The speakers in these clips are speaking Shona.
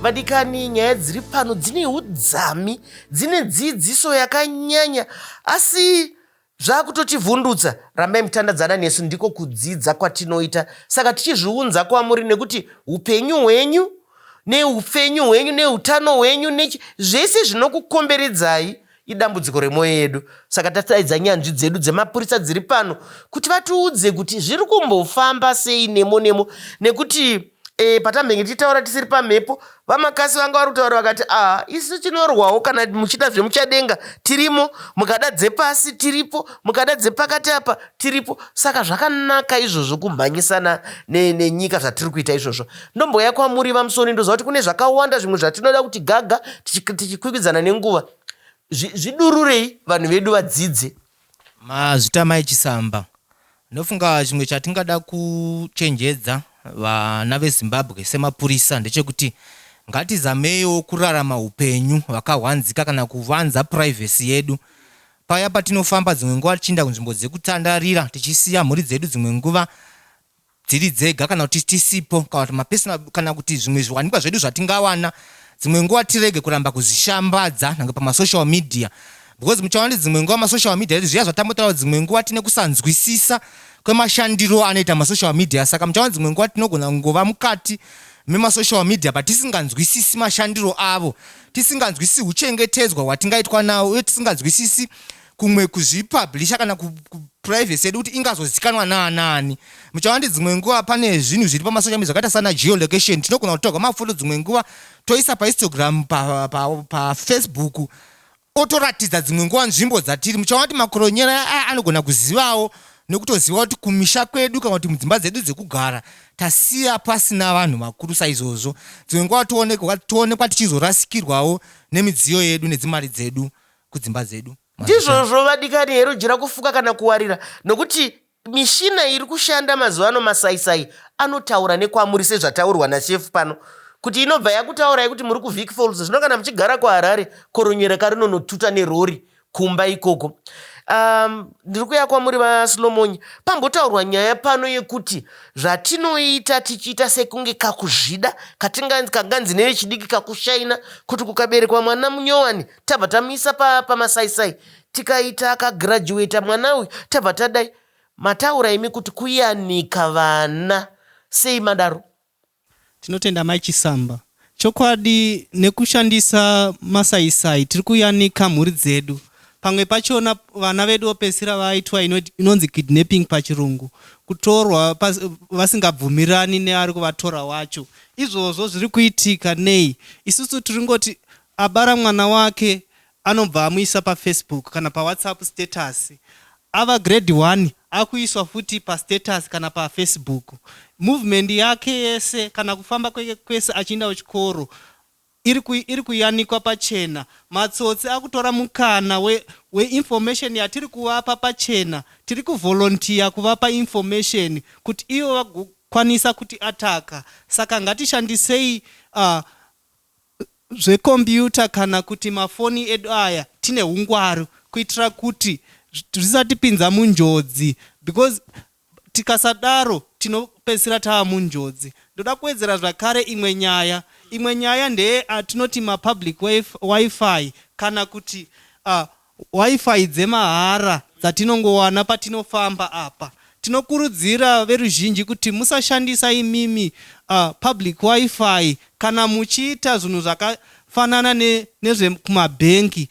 Vadikani, nyaya dziri pano dzine udzami, dzine dzidziso yakanyanya, asi zvakutotivhundutsa. Rambai mutandadzana nesu, ndiko kudzidza kwatinoita. Saka tichizviunza kwamuri nekuti upenyu hwenyu neupenyu hwenyu neutano hwenyu nechi zvese zvinokukomberedzai idambudziko remwoyo yedu. Saka tataidza nyanzvi dzedu dzemapurisa dziri pano kuti vatiudze kuti zviri kumbofamba sei nemo nemo, nekuti patambenge tichitaura tisiri pamhepo, VaMakasi vanga vari kutaura vakati, a isu tinorwawo, kana muchida zvemuchadenga tirimo, mukada dzepasi tiripo, mukada dzepakati apa tiripo. Saka zvakanaka izvozvo kumhanyisana nenyika zvatiri kuita izvozvo. Ndomboya kwamuri VaMusoni, ndoziva kuti kune zvakawanda zvimwe zvatinoda kuti gaga tichikwikwidzana nenguva. Zvidururei vanhu vedu vadzidze. Mazvita Mai Chisamba. Ndofunga chimwe chatingada kuchenjedza vana veZimbabwe semapurisa ndechekuti ngatizameiwo kurarama upenyu hwakahwanzika kana kuvanza privacy yedu. Paya patinofamba dzimwe nguva tichienda kunzvimbo dzekutandarira tichisiya mhuri dzedu dzimwe nguva dziri dzega kana kuti tisipo, kana kuti mapersonal kana kuti zvimwe zviwanikwa zvedu zvatingawana, dzimwe nguva tirege kuramba kuzvishambadza nyange pamasocial media, because muchaona kuti dzimwe nguva masocial media edu, zviya zvatambotaura, dzimwe nguva tine kusanzwisisa kwemashandiro anoita masocial media. Saka muchaona dzimwe nguva tinogona kungova mukati memasocial media patisinganzwisisi mashandiro avo, tisinganzwisisi uchengetedzwa hwatingaitwa nawo, uye tisinganzwisisi kumwe kuzvipublisha kana kuprivacy yedu kuti ingazozikanwa naanani. Muchaona kuti dzimwe nguva pane zvinhu zviri pamasocial media zvakaita sana geolocation, tinogona kutorwa mafoto dzimwe nguva toisa paInstagram, paFacebook, otoratidza dzimwe nguva nzvimbo dzatiri. Muchaona kuti makoronyera aya anogona kuzivawo nekutoziva kuti kumisha kwedu kana kuti mudzimba dzedu dzekugara tasiya pasina vanhu vakuru. Saizvozvo dzimwe nguva toonekwa tichizorasikirwawo nemidziyo yedu nedzimari dzedu kudzimba dzedu. Ndizvozvo vadikani, hero jira kufuka kana kuwarira, nokuti mishina iri kushanda mazuva ano, masaisai anotaura nekwamuri sezvataurwa nashefu pano kuti inobva yakutaurai kuti muri kuVic Falls. Zvino kana muchigara kuHarare, koronyera karinonotuta nerori kumba ikoko. Ndiri kuya kwamuri VaSlomonya. Pambotaurwa nyaya pano yekuti zvatinoita tichiita sekunge kakuzvida katinganzi nevechidiki kakushaina, kuti kukaberekwa mwana munyowani tabva tamuisa pamasaisai, tikaita akagraduata mwana uyu tabva tadai. Mataura imi kuti kuyanika vana, sei madaro? Tinotenda Mai Chisamba. Chokwadi, nekushandisa masaisai tiri kuyanika mhuri dzedu. Pamwe pachona vana vedu vopedzisira vaitwa inonzi kidnapping pachirungu, kutorwa vasingabvumirani neari kuvatora wacho. Izvozvo zviri kuitika nei? Isusu tiringoti abara mwana wake anobva amuisa paFacebook kana paWhatsApp status. Ava grade 1 akuiswa futi pastatus kana paFacebook. Movement yake yese kana kufamba kweke kwese achienda kuchikoro iri kuyanikwa pachena. Matsotsi akutora mukana weinformation yatiri kuvapa pachena. Tiri kuvolunteer kuvapa information kuti ivo vagokwanisa kuti ataka. Saka ngatishandisei zvekombiyuta kana kuti mafoni edu aya tine ungwaru kuitira kuti zvisatipinza munjodzi, because tikasadaro tinopedzisira tava munjodzi. Ndoda kuwedzera zvakare imwe nyaya. Imwe nyaya ndeye atinoti mapublic wifi kana kuti wifi dzemahara dzatinongowana patinofamba apa. Tinokurudzira veruzhinji kuti musashandisa imimi public wifi kana muchiita zvinhu zvakafanana nezvekumabhengi,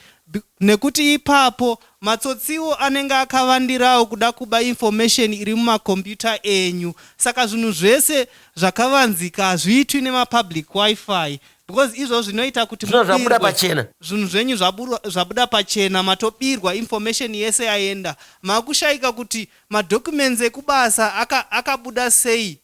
nekuti ipapo matsotsiwo anenge akavandirawo kuda kuba information iri mumakombiyuta enyu. Saka zvinhu zvese zvakavanzika hazviitwi nemapublic wifi, because izvozvo zvinoita kuti Zvinhu zvabuda pachena. Zvinhu zvenyu zvabuda pachena, matobirwa, information yese yaenda. Makushayika kuti madocuments ekubasa akabuda sei,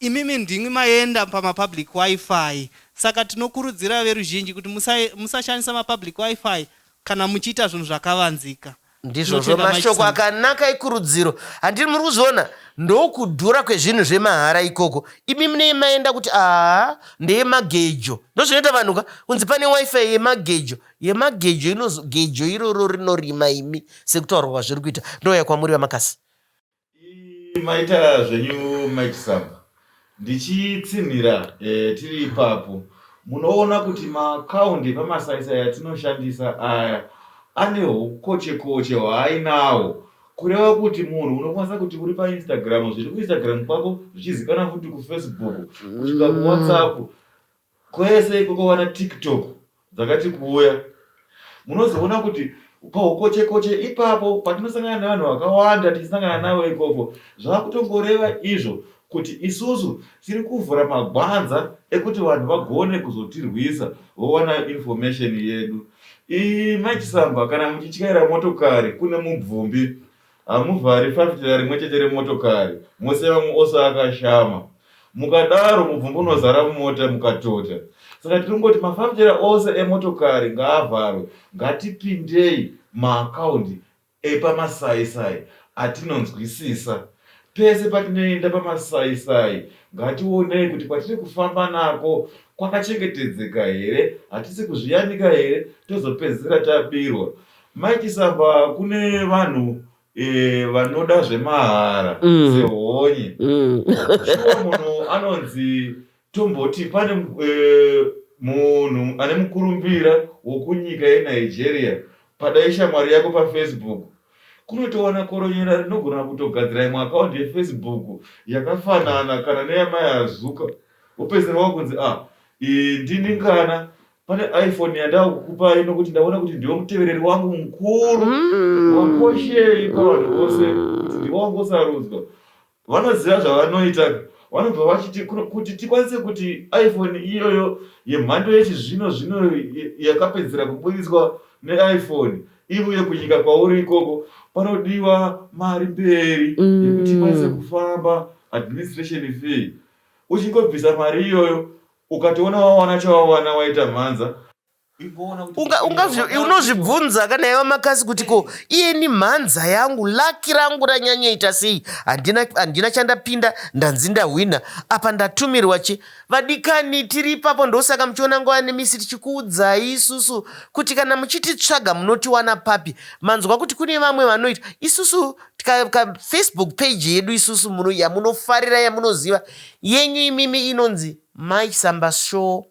imimi ndimwi maenda pamapublic wifi. Saka tinokurudzira veruzhinji kuti musashandisa mapublic wifi kana muchiita zvinhu zvakavanzika. Ndizvozvo, mashoko akanaka ekurudziro. Handiri muri kuzviona, ndokudhura kwezvinhu zvemahara ikoko. Imi munei maenda kuti aa ndeyemagejo. Ndozvinoita vanhu ka, kunzi pane wifi yemagejo. Yemagejo inozo gejo iroro rinorima imi sekutaurwa kwazviri kuita. Ndouya kwamuri VaMakasi. Maita zvenyu Mai Chisamba. Ndichitsinhira tiri ipapo. Munoona kuti maakaundi epamasaisai atinoshandisa aya ane hukochekoche hwaainawo. Kureva kuti munhu unokwanisa kuti uri paInstagram, zviri kuInstagram kwako zvichizikanwa futi kuFacebook, kusvika kuWhatsApp, kwese ikoko vana TikTok dzakati kuuya. Munozoona kuti pahukochekoche ipapo patinosangana nevanhu vakawanda tichisangana navo ikoko, zvakutongoreva izvo kuti isusu tiri kuvhura magwanza ekuti vanhu vagone kuzotirwisa vowana information yedu. Iyi Mai Chisamba kana muchityaira motokari kune mubvumbi hamuvhari fafitera rimwe chete remotokari mose vamwe ose akashama. Mukadaro mubvumbi unozara mumota mukatota. Saka tiri kungoti mafafitera ose emotokari ngaavharwe. Ngatipindei maakaundi epamasaisai atinonzwisisa. Pese patinoenda pamasaisai ngationei kuti kwatiri kufamba nako kwakachengetedzeka here, hatisi kuzviyanika here tozopedzisira tabirwa. Mai Chisamba kune vanhu e, vanoda zvemahara mm. sehonye mm. shuwa munhu anonzi tomboti pane e, munhu ane mukurumbira wokunyika yeNigeria padai shamwari yako paFacebook kunotowana koronyera rinogona kutogadzira imwe akaundi yeFacebook yakafanana kana neyamai Azuka wopedzisira wakunzi ah ndini ngana pane iPhone yandakukupai nokuti ndaona kuti ndiwe mutevereri wangu mukuru mm. wakoshei pavanhu vose kuti ndiwe wangosarudzwa. Vanoziva zvavanoita vanobva vachiti kuti tikwanise kuti iPhone iyoyo yemhando yechizvino zvino yakapedzisira kuburitswa neiPhone ivuye kunyika kwauri ikoko panodiwa mari mberi yekuti ikwanise kufamba administration fee. Uchingobvisa mari iyoyo ukatoona wawana chawawana waita mhanza. Unozvibvunza kana yava makasi kuti ko iyeni mhanza yangu laki rangu ranyanyoita sei, handina, handina chandapinda, ndanzi ndahwina apa ndatumirwa chi. Vadikani, tiri ipapo, ndosaka muchiona nguva nemisi tichikuudzai isusu kuti kana muchititsvaga munotiwana papi. Manzwa kuti kune vamwe vanoita isusu ka, Facebook page yedu isusu muno, yamunofarira yamunoziva yenyu imimi inonzi Mai Samba Show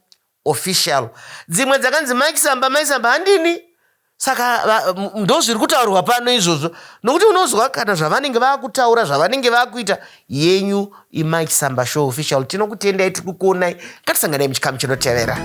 Official. Dzimwe dzakanzi Mike Samba, Mai Samba handini. Saka ndozviri kutaurwa pano izvozvo, nokuti unozwa kana zvavanenge vakutaura zvavanenge vakuita. Yenyu iMike Samba Show Official. Tinokutendai, tiri kukuonai. Ngatisanganai muchikamu chinotevera.